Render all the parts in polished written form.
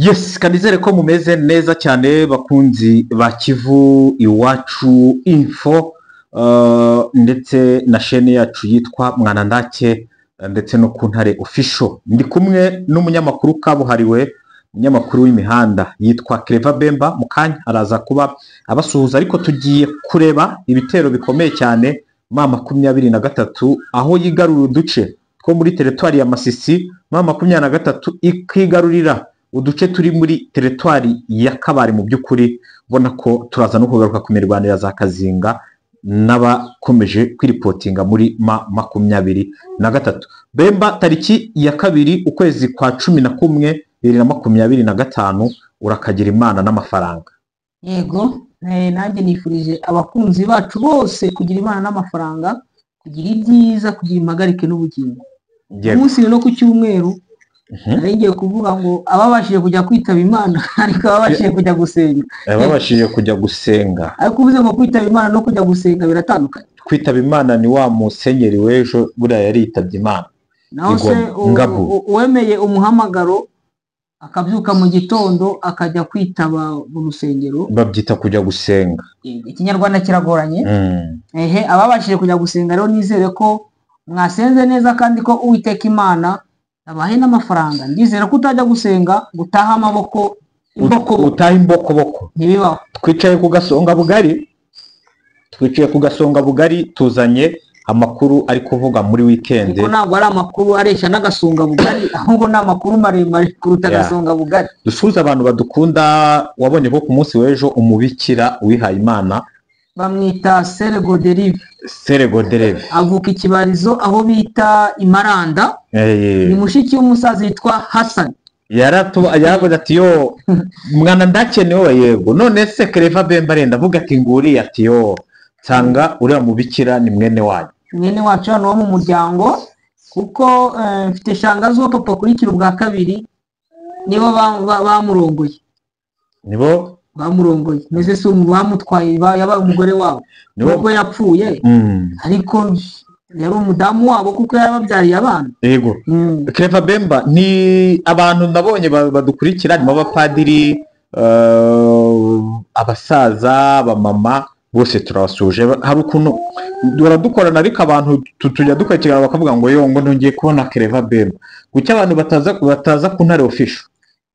Yes, kanizere ko mumeze neza cyane bakunzi ba Kivu Iwacu Info, ndetse na chaîne yacu yitwa Mwanandake, ndetse no ku Ntare Official. Ndi kumwe n'umunyamakuru kabuhariwe, umunyamakuru w'imihanda yitwa Clever Bemba. Mu kanya araza kuba abasuhuza, ariko tugiye kureba ibitero bikomeye cyane M23, aho yigarurira uduce two muri teritwari ya Masisi. M23 ikigarurira uduce turi muri teritwari ya Kabare. Mu by'ukuri ubona ko turaza no kugaruka ku mirwanire ya za Kazinga n'abakomeje kwiripotinga muri M23. Bemba, tariki ya 2 ukwezi kwa 11 2025, urakagira Imana n'amafaranga. Yego, nanjye nifurije abakunzi bacu bose kugira Imana n'amafaranga, kugira ibyiza, kugira impagarike n'ubugingo. Umunsi no ku cyumweru nari ngiye kuvuga ngo ababashije kujya kwitaba Imana, ariko ababashije kujya gusenga. Ababashije kujya gusenga. Ariko uvuze ngo kwitaba Imana no kujya gusenga biratandukanye. Kwitaba Imana ni wa musenyeri w'ejo buriya yaritabye Imana. Naho se uwemeye umuhamagaro akabyuka mu gitondo akajya kwitaba mu rusengero, babyita kujya gusenga. Ikinyarwanda kiragoranye. Ehe, ababashije kujya gusenga rero nizere ko mwasenze neza kandi ko Uwiteka Imana abahe n'amafaranga. Ndizera ko utajya gusenga gutaha amaboko imbokoboko, utaha imbokoboko ntibibaho. Twicaye ku gasonga bugari, twicaye ku gasonga bugari, tuzanye amakuru ari kuvuga muri weekend. Ariko ntabwo ari amakuru areshya n'agasonga bugari, ahubwo ni amakuru maremare kuruta agasonga bugari. Dusuhuza abantu badukunda. Wabonye ko ku munsi w'ejo umubikira wihaye Imana bamwita Sere Goderive. Sere Goderive avuka ikibarizo aho bita Imaranda. Ni mushiki w'umusaza yitwa Hassan. Yaravuze ati yo mwana ndakenewe. Yego, none se Clever Bemba arenda avuga ati nguriya, ati yo nsanga uriya mubikira ni mwene wanyu. Mwene wacu hano wo mu muryango, kuko mfite shangazi wa papa kurikira ubwa kabiri, nibo bamurongoye. Nibo bamurongoye, meze se bamutwaye, yabaye umugore wabo nubwo yapfuye, ariko yari umudamu wabo kuko yarababyariye abana. Yego. Clever Bemba, ni abantu nabonye badukurikira harimo abapadiri, abasaza, abamama, bose turabasuje. Hari ukuntu baradukorana, ariko abantu tujya dukurikirana bakavuga ngo yo ngo nongeye kubona Clever Bemba. Kuki abantu bataza ku Ntare Official?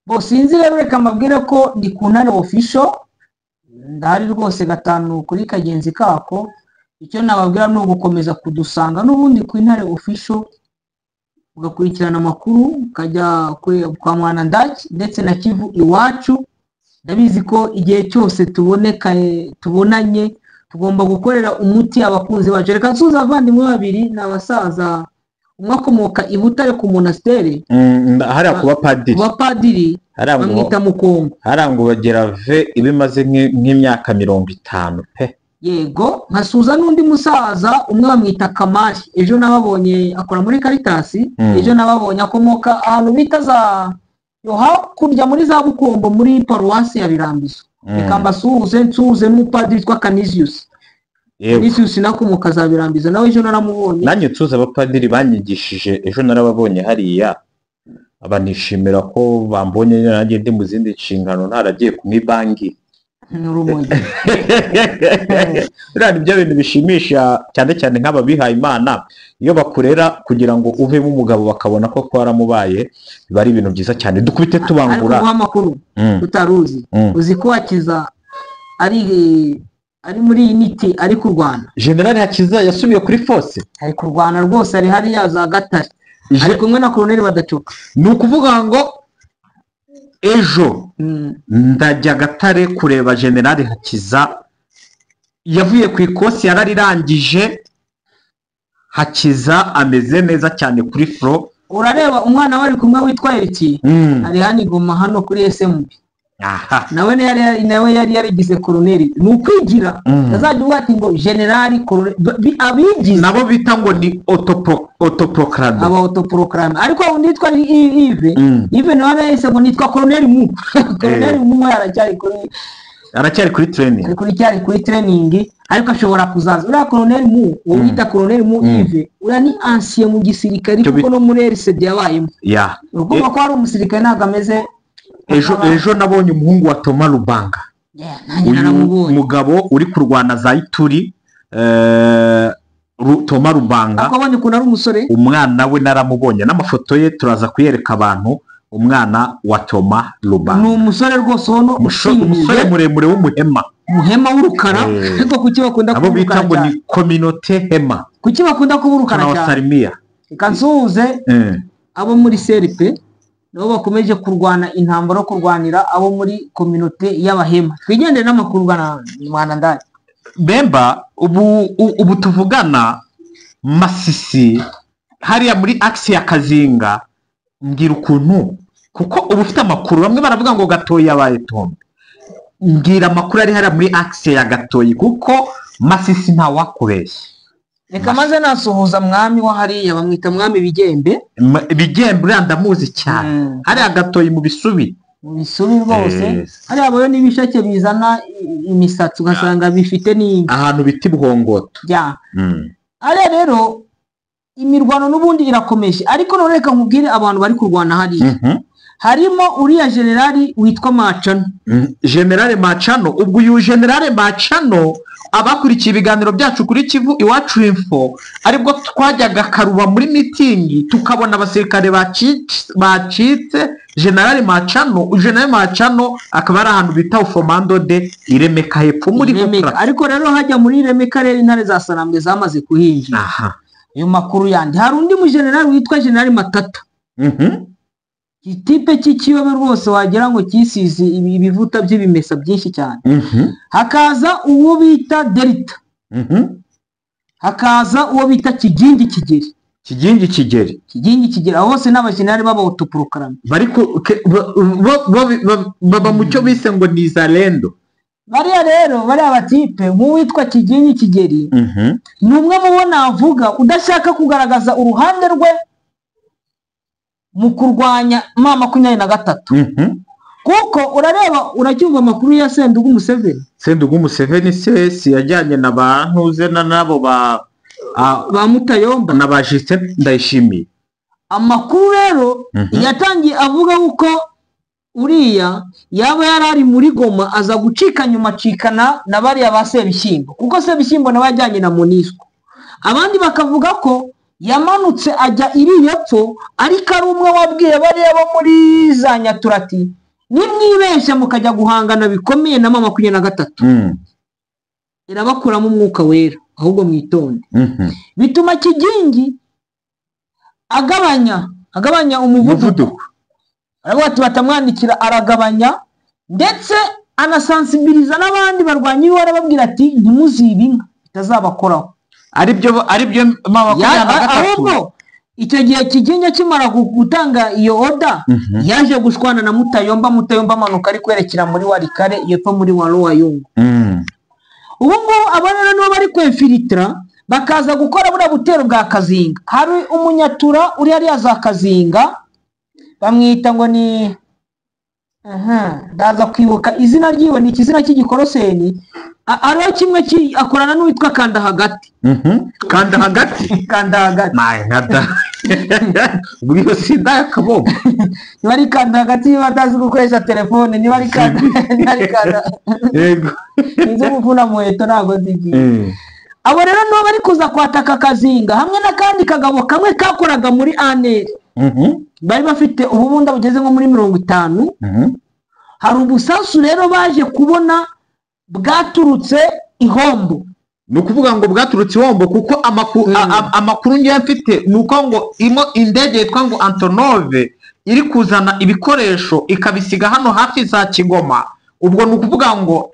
Bo sinzi rero, reka mbabwire ko ndi ku Ntare Official, ndahari rwose 5 kuri kagenzi kako. Icyo nababwira ni ugukomeza kudusanga n'ubundi ku Ntare Official, ugakurikirana amakuru, ukajya kwa Mwanandaki ndetse na Kivu Iwacu. Ndabizi ko igihe cyose tuboneka tubonanye tugomba gukorera umuti abakunzi bacu. Reka nsuhuze abavandimwe babiri, ni abasaza, umwe akomoka i Butare ku monasteri, hariya ku bapadiri, ku bapadiri bamwita Mukongo, hariya ngo bagera ve ibimaze nk'imyaka 50 pe. Yego, nkasuhuza n'undi musaza umwe bamwita Kamari, ejo nababonye akora muri Caritas, ejo nababonye akomoka ahantu bita za yo hakurya muri za Bukombo muri paruwasi ya Birambizo. Reka mbasuhuze, nsuhuze n'umupadiri witwa Canisius. Canisius nakomoka za Birambizo, nawe ejo naramubonye. Nanjye nsuhuza abapadiri banyigishije, ejo narababonye hariya, abanishimira ko bambonye nanjye ndi mu zindi nshingano ntaragiye ku mibangi. Biriya ni byo bintu bishimisha cyane cyane nk'aba bihaye Imana, iyo bakurera kugira ngo uvemo umugabo bakabona ko waramubaye, biba ari ibintu byiza cyane. Dukubite tubangura. Ariko amakuru utaruzi, uzi ko Hakiza ari muri unity ari kurwana. General Hakiza yasubiye kuri force, ari kurwana rwose, ari hariya za Gatare, ari kumwe na Colonel Badacoka. Ni ukuvuga ngo ejo ndajya Gatare kureba General Hakiza, yavuye ku ikosi yararirangije. Hakiza ameze neza cyane kuri fro. Urareba umwana wari kumwe witwa Eriki, ari hano igoma hano kuri SMB. Nawe yari yarigize colonel. Ni ukwigira azajya uvuga ati ngo general colonel, abigize nabo bita ngo ni autoproclame, aba autoproclame. Ariko undi yitwa Yves, Yves nawe yahise ngo nitwa colonel mu colonel mu, yaracyari kuri aracyari kuri training, ari kuri cyari kuri training, ariko ashobora kuzaza. Uriya colonel mu uwo bita colonel mu Yves, uriya ni ancien mu gisirikare, kuko no muri RCD yabayemo. Urumva ko ari umusirikare, ntabwo ameze Ejo nabonye umuhungu wa Thomas Lubanga. Uyu mugabo uri kurwana za Ituri, Thomas Lubanga. Akabonye ukuntu ari umusore. Umwana we naramubonye n'amafoto ye turaza kuyereka abantu. Umwana wa Thomas Lubanga ni umusore rwose ubona umusore muremure w'umuhema, umuhema w'urukara. Ariko kuki bakunda kuba urukara cyane? Abo bita ngo ni communauté hema. Kuki bakunda kuba urukara cyane? Reka nsuhuze abo muri CRP nabo bakomeje kurwana intambara yo kurwanira abo muri communauté y'abahema. Twigendere n'amakuru bwana Mwanandari. Bemba ubu tuvugana Masisi hariya muri axe ya Kazinga, mbwira ukuntu, kuko ubu ufite amakuru. Bamwe baravuga ngo Gatoyi yabaye tombe. Mbwira amakuru ari hariya muri axe ya Gatoyi, kuko Masisi ntawakubeshya. Reka maze nasuhuza mwami wa hariya, bamwita mwami Bigembe. Bigembe uriya ndamuzi cyane. Hariya Gatoyi mu bisubi. Mu bisubi rwose. Hariya bayo n'ibisheke bizana imisatsi ugasanga bifite n'inka. Ahantu bita Buhongoto. Hariya rero imirwano n'ubundi irakomeje, ariko none reka nkubwire abantu bari kurwana hariya. Harimo uriya generali witwa Macano. Generale Macano, ubwo uyu generale Macano abakurikiye ibiganiro byacu kuri Kivu Iwacu Info, aribwo twajyaga Karuba muri mitingi tukabona abasirikare bacitse Generale Macano. Generale Macano akaba ari ahantu bita Ufomando de Iremeka hepfo muri Remeka. Ariko rero hajya muri Remeka rero intare za Sarambwe zamaze kuhinjira. Aha. Ayo makuru yandi. Hari undi mu generali witwa General Matata. Igitipe cy'ikiyobe rwose wagira ngo cyisize ibivuta by'ibimesa byinshi cyane. Hakaza uwo bita Delta. Hakaza uwo bita Kigingi Kigeri. Kigingi Kigeri. Kigingi Kigeri aho hose n'abajenerali baba autoproclamé. Bari baba mu cyo bise ngo ni Zalendo. Bariya rero bariya batipe nk'uwitwa Kigingi Kigeri ni umwe mu bo navuga udashaka kugaragaza uruhande rwe mu kurwanya M23. Kuko urareba uracyumva amakuru ya Sendugu Museveni. Sendugu Museveni se yajyanye na ba Ntuze na nabo ba Mutayomba na ba Justin Ndayishimiye. Amakuru rero yatangiye avuga uko uriya yaba yarari muri Goma aza gucika nyuma acikana na bariya ba Sebishyimbo, kuko Sebishyimbo nawe yajyanye na Monisco. Abandi bakavuga ko yamanutse ajya iri yepfo, ariko ari umwe wabwiye bariya bo muri za Nyaturati, nimwibeshya mukajya guhangana bikomeye na M23 irabakuramo umwuka wera, ahubwo mwitonde. Bituma Kigingi agabanya umuvuduko. Aravuga ati batamwandikira, aragabanya ndetse anasansibiliza n'abandi barwanyi biwe, arababwira ati ntimuzibe inka itazabakoraho. Aribyo M23. Ahubwo icyo gihe Kigingi akimara gutanga iyo oda yaje gushwana na Mutayomba. Mutayomba amanuka ari kwerekera muri Warikare yepfo muri Wayungu. Ubu ngubu aba rero nibo bari kwefilitra bakaza gukora buriya butero bwa Kazinga. Hari umunyatura uri hariya za Kazinga bamwita ngo ni ndaza kwibuka izina ryiwe, ni ikizina cy'igikoroseni. Ariho kimwe akorana n'uwitwa Kanda Hagati. Kanda Hagati? Kanda Hagati. Naye nkada. Ubwo sinda yakabomba. Niba ari Kanda Hagati niba atazi gukoresha telefone, niba ari Kanda, niba ari Kanda. Yego. Inzu muvuna muheto ntago nzigiye. Abo rero nibo bari kuza kwataka Kazinga hamwe n'akandi kagabo kamwe kakoraga muri ANR. Bari bafite ububunda bugeze nko muri 50. Hari ubusasu rero baje kubona bwaturutse Ihombo. Ni ukuvuga ngo bwaturutse Ihombo, kuko amakuru ngiye mfite ni uko ngo indege yitwa ngo Antonove iri kuzana ibikoresho ikabisiga hano hafi za Kigoma. Ubwo ni ukuvuga ngo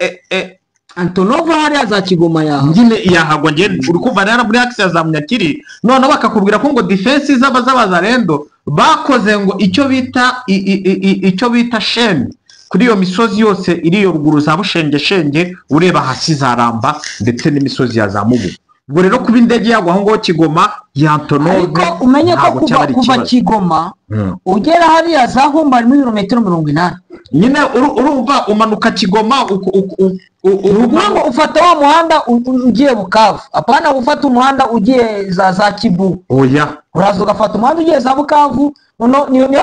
Antonova hariya za Kigoma yaho nyine yahagwa. Nge uri kumva rero muri axe ya za Munyakiri, noneho bakakubwira ko ngo defense z'abazarendo bakoze ngo icyo bita sheme kuri iyo misozi yose iri iyo ruguru za Bushengeshenge ureba hasi za Ramba ndetse n'imisozi ya za Mubu. Ubwo rero kuba indege yagwa aho ngaho Kigoma ya Antonove, ariko umenye ko kuva Kigoma ugera hariya za Humba harimo ibirometero 80. Nyine urumva umanuka Kigoma ngo ufata wa muhanda ugiye Bukavu, apana gufata umuhanda ugiye za Kibu. Oya, Uraza ugafata umuhanda ugiye za Bukavu,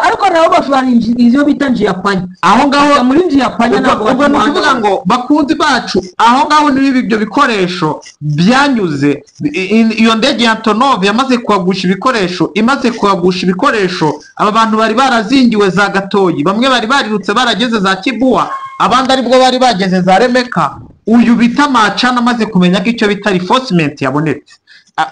ariko nabo bashobora izo bita Njiyapanya. Aho ngaho muri Njiyapanya ntabwo ubwo ni ukuvuga ngo bakunzi bacu, aho ngaho niba ibyo bikoresho byanyuze, iyo ndege ya Antonov yamaze kuhagusha ibikoresho, imaze kuhagusha ibikoresho, aba bantu bari barazingiwe za Gatoyi, bamwe bari barirutse barageze za Kibuwa, abandi aribwo bari bageze za Remeka. Uyu bita Macana amaze kumenya ko icyo bita reinforcement yabonetse,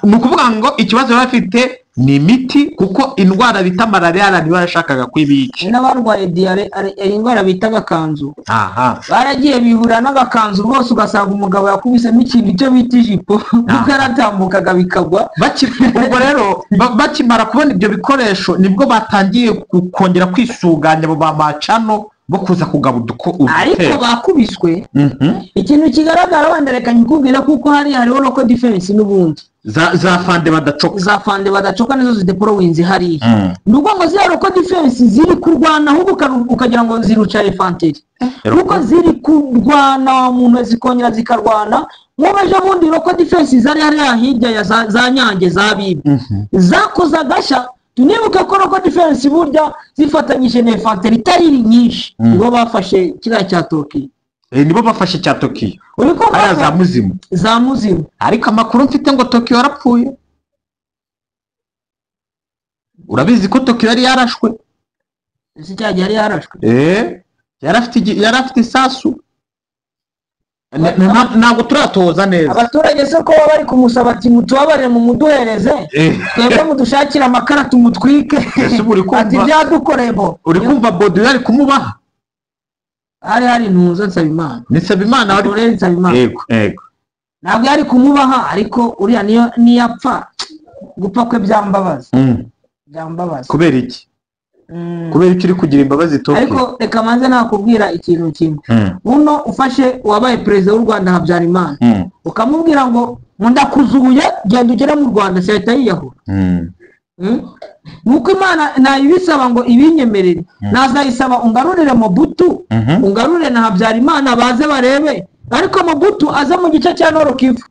ni ukuvuga ngo ikibazo yari afite ni imiti, kuko indwara bita malariya niba yashakaga kwibica. N'abarwaye diyare, indwara bita agakanzu, baragiye bihura n'agakanzu rwose, ugasanga umugabo yakubisemo ikintu icyo bita ijipo, kuko yaratambukaga bikagwa. Ubwo rero bakimara kubona ibyo bikoresho nibwo batangiye kongera kwisuganya abo ba Macano bo kuza kugaba udutero. Ariko bakubiswe. Ikintu kigaragara wenda reka nkikubwira, kuko hariho local defense n'ubundi za fande badacoka, za fande badacoka nizo zideployinze hariya. Ni ukuvuga ngo ziriya local defense ziri kurwana, ahubwo ukagira ngo ziruca infantry, kuko ziri kurwana muntu zikongera zikarwana. Nk'ubu bundi local defense zari hariya hirya ya za Nyange za Bibi zakoze agashya. Tunibuke ko local defense burya zifatanyije na infantry itari nyinshi, nibo bafashe kiriya cya Tokiyo. Nibo bafashe cya Tokiyo aya za Muzimu, za Muzimu. Ariko amakuru mfite ngo Tokiyo yarapfuye. Urabizi ko Tokiyo yari yarashwe. Ese cya gihe yari yarashwe? Yari afite isasu. Ntabwo turatoza neza. Abaturage se ko bari kumusaba ati mutubabarire mu muduhereze, twebwe mudushakira amakara tumutwike, ati byadukorebo. Uri kumva Bodo yari kumubaha? Hari ntuza Nsabimana. Ni Nsabimana wari Nsabimana. Yego, yego. Ntabwo yari kumubaha, ariko uriya niyo niyapfa gupfa kwe byambabaza. Byambabaza. Kubera iki? Kubera icyo uri kugira imbabazi Tokiyo. Ariko reka manze nakubwira ikintu kimwe. Buno ufashe wabaye perezida w'u Rwanda Habyarimana, ukamubwira ngo ndakuzuye genda ugere mu Rwanda, se ahita yiyahura. Nuko Imana nayibisaba ngo ibinyemerere, nazayisaba ungarurire Mobutu, ungarurire na Habyarimana baze barebe. Ariko Mobutu aza mu gice cya Nord Kivu,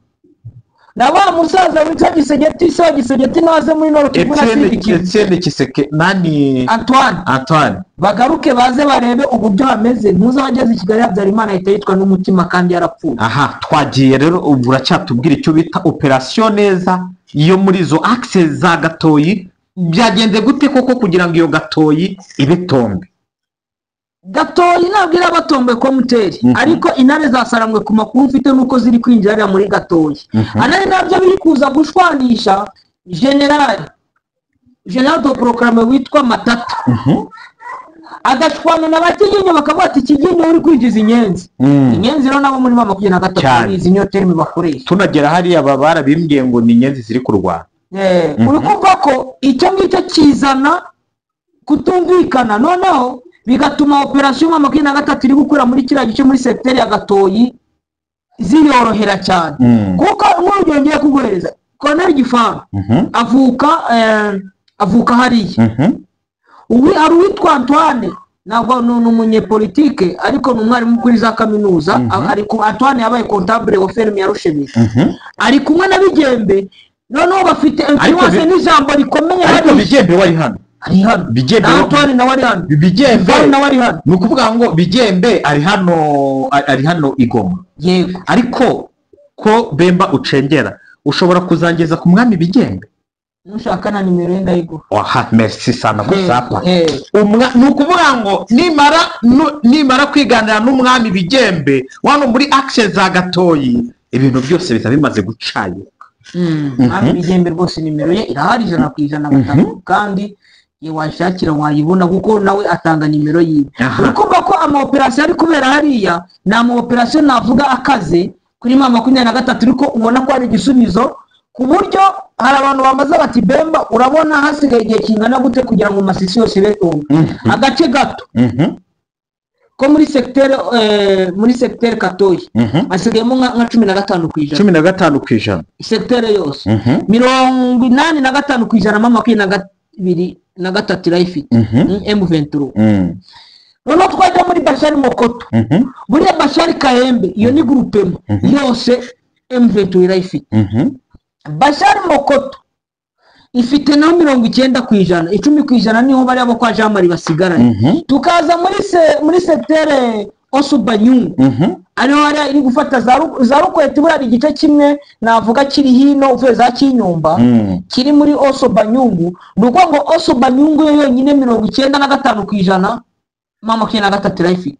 na wa musaza witwa Gisegeti, so Gisegeti naze muri Nord Kivu na Sud Kivu, Etienne Kiseke nani Antoine, bagaruke baze barebe uburyo hameze. Ntuzabageze i Kigali Habyarimana ahita yitwa n'umutima kandi yarapfuye. Aha twagiye rero, ubu uracyatubwira icyo bita operation neza iyo muri izo axe za Gatoyi. Byagenze gute koko kugira ngo iyo Gatoyi ibe tombe? Gatoyi ntabwo irabatombe komuteri, ariko intare zasarangwe ku makuru mfite nuko ziri kwinjira muri Gatoyi. Anari nabyo biri kuza gushwanisha general de proclame witwa Matata, agashwana na Bakiginyo bakavuga ati Kiginyo uri kwinjiza inyenzi. Inyenzi rero nabo muri 23 izi niyo terme bakoresha. Tunagera hariya babara bimbwiye ngo ni inyenzi ziri kurwana. Uri kumva ko icyo ngicyo kizana kutumvikana, noneho bigatuma operation 23 iri gukora muri kiriya gice muri secteur ya Gatoyi ziyorohera cyane. Kuko nk'urugero ngiye kuguhereza, Colonel Gifaru avuka hariya. Ari uwitwa Antoine, ntabwo ni umunyepolitike ariko ni umwarimu kuri za kaminuza. Ariko Antoine yabaye comptable wa ferme ya Rushebije, ari kumwe na Bigembe. Noneho bafite influence n'ijambo rikomeye. Ariko Bigembe wari hano, ari hano. Bigembe Antoine nawe ari hano. Bigembe nawe ari hano. Ni ukuvuga ngo Bigembe ari hano, ari hano i Goma. Yego. Ariko ko Bemba ucengera, ushobora kuzangeza ku mwami Bigembe? Nushaka na nimero ye ndayiguha. Aha, merci sana gusapa. Ni ukuvuga ngo nimara kwiganira n'umwami Bigembe wano muri axe za Gatoyi, ibintu byose biza bimaze gucayuka. Mwami Bigembe rwose nimero ye irahari 100% kandi washakira wayibona, kuko nawe atanga nimero yiwe. Uri kumva ko ama operation ari kubera hariya ni ama operation navuga akaze kuri 23, ariko ubona ko ari igisubizo ku buryo hari abantu bamaze bati Bemba urabona hasigaye igihe kingana gute kugira ngo Masisi yose ibe tombe. Agace gato ko muri secteur Katoyi hasigayemo nka 15%. 15% secteur yose 85% mama 23 irayifite M23. Noneho twajya muri Bashari Mokoto, buriya Bashari Kahembe iyo ni groupement yose M23 irayifite. Bashari Mokoto Ifite naho 90%, 10% niho bari abo kwa Jean Marie basigaranye. Tukaza muri secteur Osu-Banyungu, ariho hariya iri gufata za Rukwete. Buriya igice kimwe navuga kiri hino uvuye za Kinyumba, kiri muri Osu-Banyungu. Ni ukuvuga ngo Osu-Banyungu yo yonyine 95% M23 irayifite,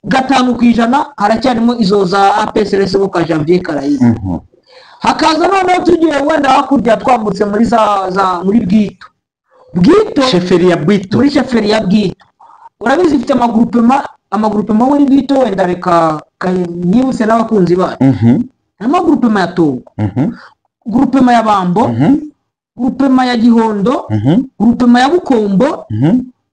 5% haracyarimo izo za APSRS bo kwa Janvier Karayiza. Hakaza noneho tugiye wenda hakurya twambutse muri za muri Bwito, Chefferie ya Bwito. Muri chefferie ya Bwito urabizi ifite amagroupement muri Bwito. Wenda reka nyibutse n'abakunzi bacu, harimo groupement ya Tongo, groupement ya Bambo, groupement ya Gihondo, groupement ya Bukombo,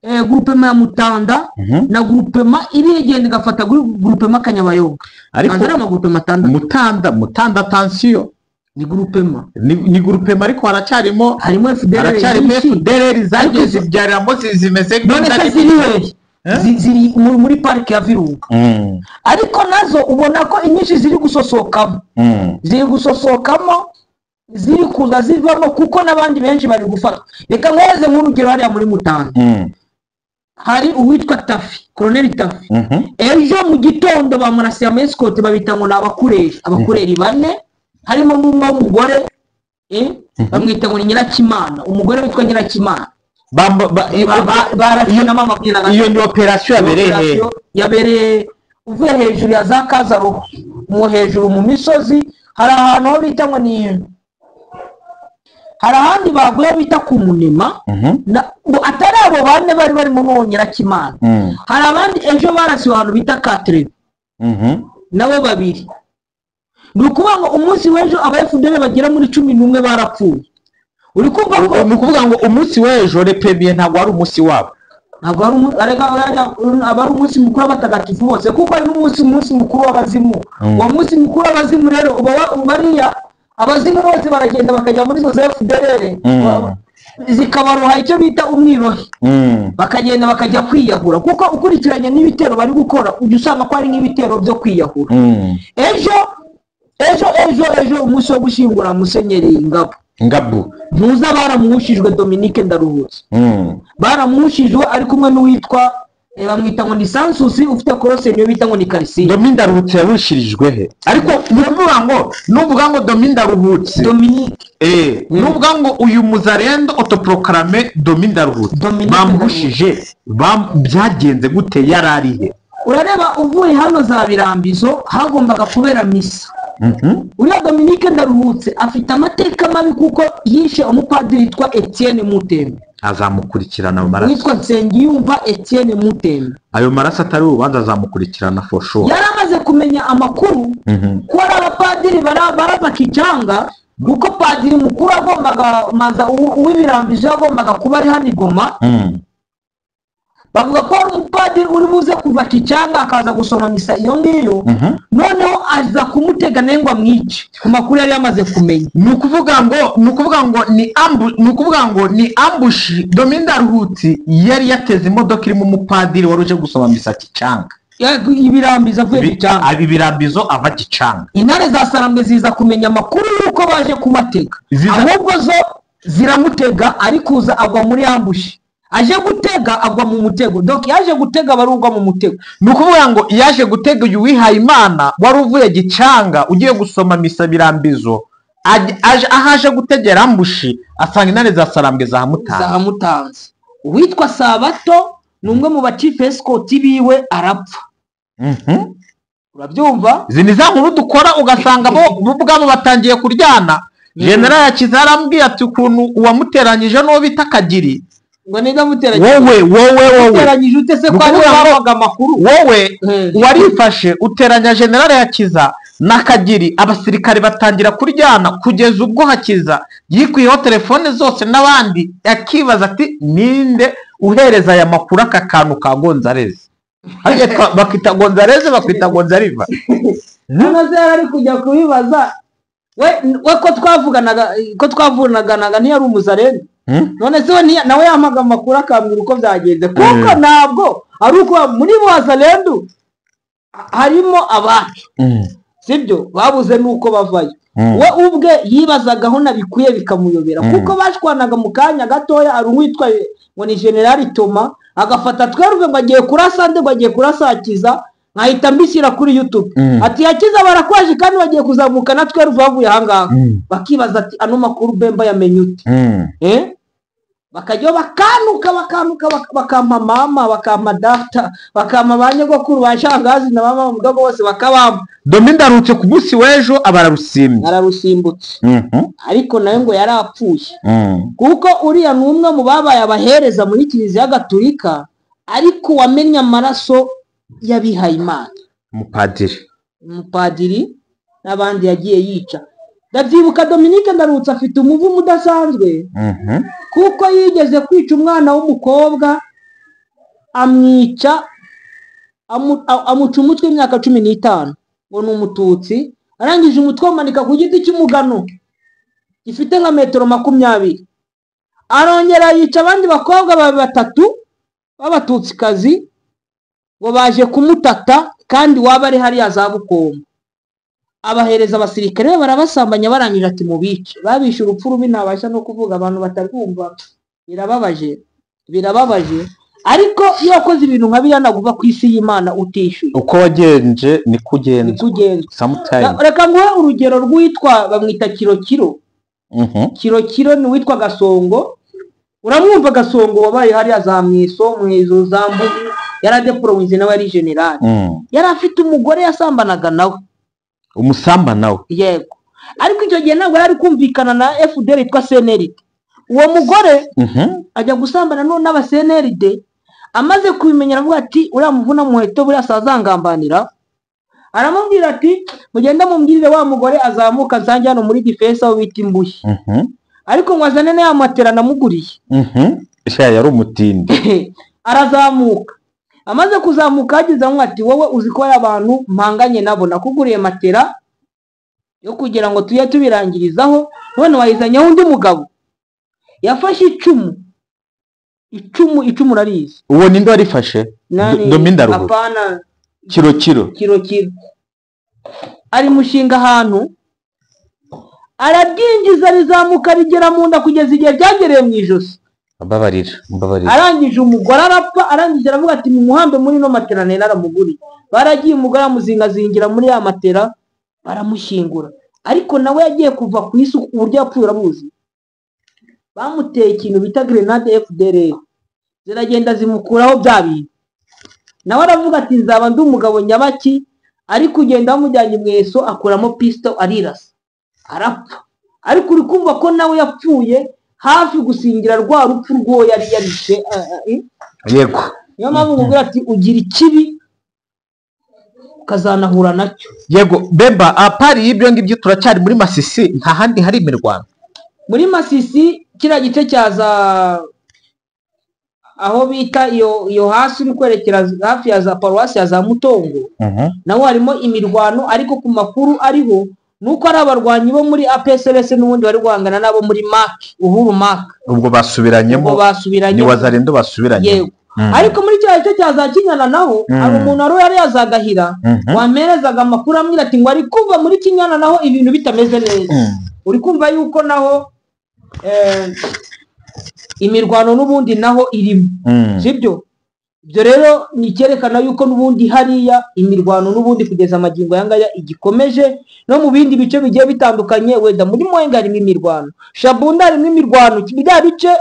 groupement ya Mutanda na groupement iri igenda igafata groupement Kanyabayonga. Ariko ari amagroupement atandatu. Mutanda attention, ni groupement, ni groupement, ariko haracyarimo harimo FDLR, haracyarimo FDLR zagiye zibyariramo zimeze. None se ziri hehe? Ziri muri parike ya Virunga, ariko nazo ubona ko inyinshi ziri gusosokamo, ziri kuza zivamo, kuko n'abandi benshi bari gufatwa. Reka nkoze nk'urugero, hariya muri Mutanda hari uwitwa Tafi, Colonel Tafi. Ejo mu gitondo bamurasiye ama escorte, babita ngo ni abakureri 4, harimo n'umwe w'umugore, bamwita ngo ni Nyirakimana, umugore witwa Nyirakimana. Iyo ni operation yabereye he? Yabereye uvuye hejuru ya za Kazaruhu, mu hejuru mu misozi, hari ahantu ho bita ngo ni, hari ahandi baguye bita ku Munema. Atari abo 4 bari barimo n'uwo Nyirakimana, hari abandi ejo barasiwe ahantu bita Katrebe, nabo 2. Ni ukuvuga ngo umunsi w'ejo aba FDL bagera muri 11 barapfuye. Uri kumva ko ni ukuvuga ngo umunsi w'ejo le premier ntabwo ari umunsi wabo, ntabwo ari umunsi mukuru w'abatagatifu bose, kuko ari n'umunsi mukuru w'abazimu. Uwo munsi mukuru w'abazimu rero bariya abazimu bose baragenda bakajya muri izo FDLR, zikabaroha icyo bita umwirohe, bakagenda bakajya kwiyahura, kuko ukurikiranye n'ibitero bari gukora ujya usanga ko ari nk'ibitero byo kwiyahura. Ejo umunsi wo gushyingura Musenyeri Ngabo ntuza, baramuhushijwe Dominique Ndaruhutse, baramuhushijwe ari kumwe n'uwitwa bamwita ngo ni Sansusi ufite korose niyo bita ngo ni Karisi. Dominique Ndaruhutse yahushirijwe he? Ariko nuvuga ngo Dominique Ndaruhutse, Dominique nuvuga ngo uyu muzarendo autoproclame Dominique Ndaruhutse bamuhushije, byagenze gute? Yarari he? Urareba uvuye hano za Birambizo hagombaga kubera misa. Uriya Dominique Ndaruhutse afite amateka mabi kuko yishe umupadiri witwa Etienne Mutembe. Azamukurikirana ayo maraso. Witwa Nsengiyumva Etienne Mutembe. Ayo maraso atari urubanza azamukurikirana for sure. Yari amaze kumenya amakuru ko ari abapadiri barava Kicyanga, kuko padiri mukuru agombaga maza uw'Ibirambizo yagombaga kuba ari hano i Goma. Bavuga ko ari umupadiri uri buze kuva Kicyanga akaza gusoma misa iyo ngiyo, noneho aza kumutega nengwa amwice ku makuru yari yamaze kumenya. Ni ukuvuga ngo ni ambushi. Dominique Ndaruhutse yari yateze imodoka irimo umupadiri wari uje gusoma misa Kicyanga, Ibirambizo avuye Kicyanga, Ibirambizo ava Kicyanga. Intare za Sarambwe ziza kumenya amakuru y'uko baje kubatega, ahubwo zo ziramutega ari kuza agwa muri ambushi. Aje gutega agwa mu mutego. Donc yaje gutega barugwa mu mutego. Ni ukuvuga ngo yaje gutega uyu wihaye Imana wari uvuye Gicanga ugiye gusoma misa Birambizo, ahaje gutegera ambushi asanga intare za Sarambwe zahamutanze. Uwitwa Sabato ni umwe mu ba chief escort biwe arapfa. Urabyumva? Izi ni za nkuru dukora ugasanga bo ubwabo batangiye kuryana. General Yakiza arambwiye ati ukuntu uwamuteranyije n'uwo bita Kagiri. Ngo nida muteranyije wowe muteranyije ute se ko ari babaga amakuru? Wowe warifashe uteranya General Yakiza na Kagiri, abasirikare batangira kuryana kugeza ubwo Hakiza yikuyeho telefone zose n'abandi, akibaza ati ninde uhereza aya makuru aka kantu ka Gonzalez? Bakita Gonzalez, bakwita Gonzaliva. None se yari kujya kubibaza we ko twavuganaga ntiyari umuzarendo? None se nawe yampaga amakuru akambwira uko byagenze, kuko ntabwo ari uko muri Wazalendo harimo abacu. Sibyo, babuze nuko bavayo. We ubwe yibazaga aho nabikuye bikamuyobera, kuko bashwanaga mu kanya gatoya. Ari uwitwa ngo ni General Toma, agafata twerwe ngo agiye kurasa nde, ngo agiye kurasakiza, nkahita mbishyira kuri YouTube. Ati yakiza barakwaje kandi bagiye kuzamuka na twerwe bavuye ahangaha. Bakibaza ati ano makuru Bemba yamenye ute? Bakajya bakanuka bakanuka, bakampa mama, bakampa data, bakampa ba nyogokuru, ba shangazi na mama mudogo bose bakabampa. Domi ndarutse ku munsi w'ejo aba ararusimbye. Ararusimbutse, ariko nawe ngo yarapfuye, kuko uriya ni umwe mu babaye abahereza muri Kiliziya Gatulika, ariko wamennye amaraso y'abihayimana. Umupadiri. Umupadiri n'abandi yagiye yica. Ndabyibuka Dominique Ndarutse afite umuvumo udasanzwe, kuko yigeze kwica umwana w'umukobwa, amwica amuca umutwe w'imyaka 15, ngo ni umututsi. Arangije umutwe awumanika ku giti cy'umugano gifite nka metero 20. Arongera yica abandi bakobwa batatu b'abatutsikazi ngo baje kumutata, kandi waba ari hariya za Bukombo. Abahereza abasirikare barabasambanya, barangije ati mubice. Babishe urupfu rubi ntabasha no kuvuga, abantu batarwumva. Birababaje, birababaje. Ariko iyo wakoze ibintu nka biriya naguva ku isi y'Imana utishyuye. Uko wagenje niko ugenza. Niko ugenza. Sometime. Reka nguhe urugero rw'uwitwa bamwita Kirokiro. Kirokiro ni uwitwa Gasongo. Uramwumva Gasongo wabaye hariya za Mwiso, Mwizo za Mbugu, yaradeporowinze nawe ari general. Yari afite umugore yasambanaga nawe. Umusamba nawe. Yego. Ariko icyo gihe ntabwo yari kumvikana na FDL yitwa CNRD. Uwo mugore ajya gusambana none n'aba CNRD, amaze kubimenya aravuga ati uriya muvuna muheto buriya sazangambanira. Aramubwira ati mugende mumbwirire wa mugore azamuka nsange hano muri defense aho bita Imbuye. Ariko ngo azane na ya matera namuguriye. Sha yari umutindi. Arazamuka. Amaze kuzamuka ageze aho ati wowe uzi ko ari abantu mpanganye nabo, nakuguriye matera yo kugira ngo tujye tubirangirizaho, none wayizanyeho undi mugabo. Yafashe icumu. Icumu urarizi. Uwo ninde warifashe? Domi Ndaruhutse. Apana. Kirokiro. Kirokiro. Ari mushinga ahantu, arabyinjiza rizamuka rigera mu nda kugeza igihe byagereye mu ijosi. Mbabarira, mbabarira. Arangije umugore arapfa, arangije aravuga ati mumuhambe muri no matera nari naramuguriye. Baragiye umugore amuzingazingira muri ya matera baramushyingura. Ariko nawe yagiye kuva ku isi uburyo yapfuye urabuzi. Bamuteye ikintu bita grenade FDLR. Ziragenda zimukuraho bya bintu. Nawe aravuga ati nzaba ndi umugabo nyabaki, ari kugenda bamujyanye mweso akuramo pistol arirasa. Arapfa. Ariko uri kumva ko nawe yapfuye hafi gusingira rwa rupfu rwo yari yarishe. Yego. Niyo mpamvu nkubwira ati ugira ikibi ukazanahura nacyo. Yego Bemba, apari y'ibyo ngibyo turacyari muri Masisi, nta handi hari imirwano. Muri Masisi kiriya gice cya za aho bita iyo hasi uri kwerekera hafi ya za paruwasi ya za Mutongo, naho harimo imirwano, ariko ku makuru ariho nuko ari abarwanyi bo muri APSLS n'ubundi bari guhangana nabo muri MAC, Uhuru MAC. Ubwo basubiranyemo, ni Wazalendo basubiranyemo. Yego. Ariko muri cya gice cya za Kinyana naho hari umuntu wari yazagahira wamerezaga amakuru amwira ati ngo ari kuva muri Kinyana naho ibintu bitameze neza. Uri kumva yuko naho imirwano n'ubundi naho irimo. Sibyo? Ibyo rero ni icyerekana yuko n'ubundi hariya imirwano n'ubundi kugeza amagingo yangaya igikomeje, no mu bindi bice bigiye bitandukanye. Wenda muri Mwenga harimo imirwano, Shabunda harimo imirwano, bya bice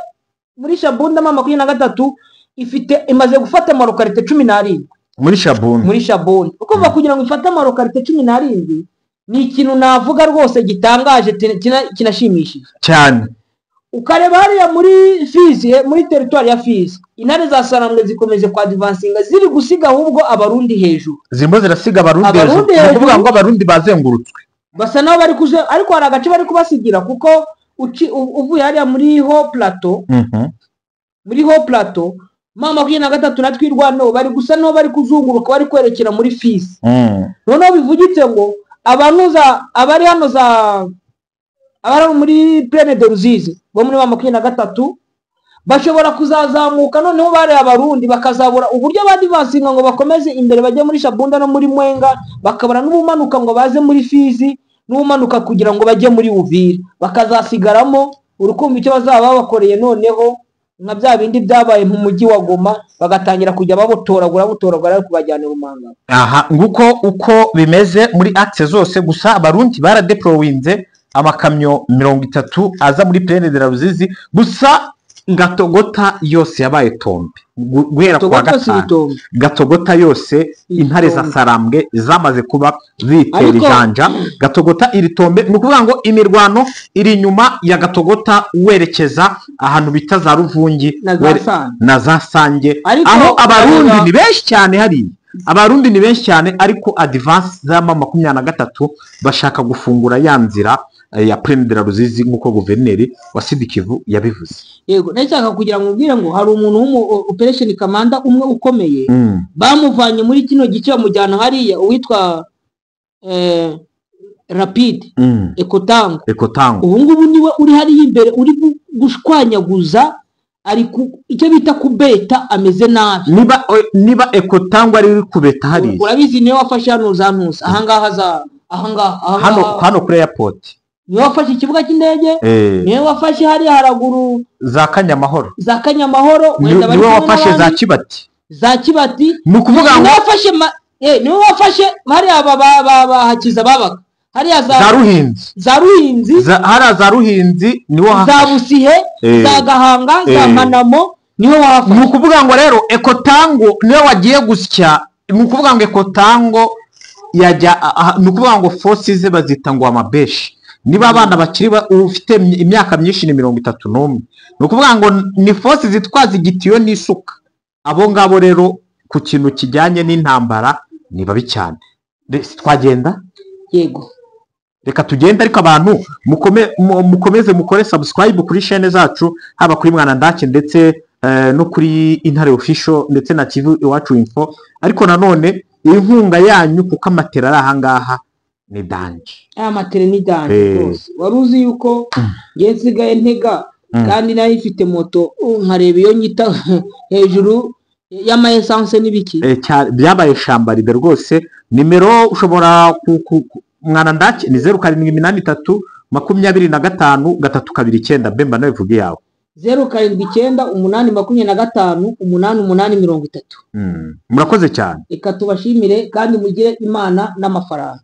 muri Shabunda mama 23 ifite imaze gufata amarokarite 17 muri Shabunda. Muri Shabunda ukumva kugira ngo ifate amarokarite 17 ni ikintu navuga rwose gitangaje kinashimishije cyane. Ukareba hariya muri Fizi, muri territoire ya Fizi, intare za Sarambwe zikomeje kwa advancinga, ziri gusiga ahubwo abarundi hejuru. Zirimo zirasiga abarundi hejuru. Kuvuga ngo abarundi bazengurutswe basa nabo bari kuje, ariko hari agace bari kubasigira kuko uvuye hariya muri ho plateau, muri ho plateau mama 23 na Twirwano bari gusa no bari kuzunguruka bari kwerekera muri Fizi. Noneho bivugitse ngo abanuza abari hano za abari muri Plaine de Ruzizi bo muri 23 Bashobora kuzazamuka noneho bari Abarundi bakazabura uburyo badivansinga ngo bakomeze imbere bajye muri Shabunda no muri Mwenga, bakabura n'ubumanuka ngo baze muri Fizi, n'ubumanuka kugira ngo bajye muri Uvira, bakazasigaramo. Urukumva icyo bazaba babakoreye noneho nka bya bindi byabaye mu mujyi wa Goma, bagatangira kujya babutoragura butoragura ariko kubajyana Rumanga. Aha nguko uko bimeze muri axe zose. Gusa Abarundi baradeployinze amakamyo 30 aza muri Plaine de la Ruzizi. Gusa Gatogota yose yabaye tombe guhera kuwa gatanu. Gatogota yose intare za Sarambwe zamaze kuba zitera ijanja. Gatogota iri tombe, ni ukuvuga ngo imirwano iri inyuma ya Gatogota werekeza ahantu bita za Ruvungi na za Sange, aho Abarundi ni benshi cyane hariya. Abarundi ni benshi cyane, ariko advance za M23 bashaka gufungura ya nzira ya Plaine de la Ruzizi nk'uko guverineri wa Sud Kivu yabivuze. Yego, nashaka kugira ngo ubwire ngo hari umuntu w'umu operation commander umwe ukomeye bamuvanye muri kino gice bamujyana hariya, uwitwa Rapide Ekotango. Ubu ngubu niwe uri hariya imbere uri gushwanyaguza, ari icyo bita kubeta, ameze nabi. Niba Ekotango ari uri kubeta hariya, urabizi niwe wafashe hano za ntuza ahangaha za ahangaha hano kuri airport, niwe wafashe ikibuga cy'indege, niwe wafashe hari haraguru za Kanyamahoro, niwe wafashe za Kibati, ni ukuvuga ngo niwe wafashe hari aba bahakiza babaga hariya za Ruhinzi, hariya za Ruhinzi niwe za Busihe, za Gahanga, za Manamo niwe wafashe. Ni ukuvuga ngo rero Ekotango niwe wagiye gusya. Ni ukuvuga ngo Ekotango yajya, ni ukuvuga ngo forces ze bazita ngo amabeshi. Niba abana bakiri ufite imyaka myinshi ni 31, ni ukuvuga ngo ni forces zitwaza igitiyo n'isuka. Abo ngabo rero ku kintu kijyanye n'intambara ni babi cyane. Twagenda? Yego, reka tugende. Ariko abantu mukomeze mukore subscribe kuri chaîne zacu, haba kuri Mwana Ndake ndetse no kuri Intare Official ndetse na Kivu Iwacu Info. Ariko nanone inkunga yanyu, kuko amatera ari ahangaha ni danje. Amatere ni danje rwose. Wari uzi yuko ngiye nsigaye ntega kandi nayo ifite moto, nkareba iyo nyita hejuru y'ama essence n'ibiki byabaye shambaribe rwose. Nimero ushobora Mwana Ndake ni 0783 25 329. Bemba nawe vuge yawe. 079 825 8830. Murakoze cyane. Reka tubashimire kandi mugire Imana n'amafaranga.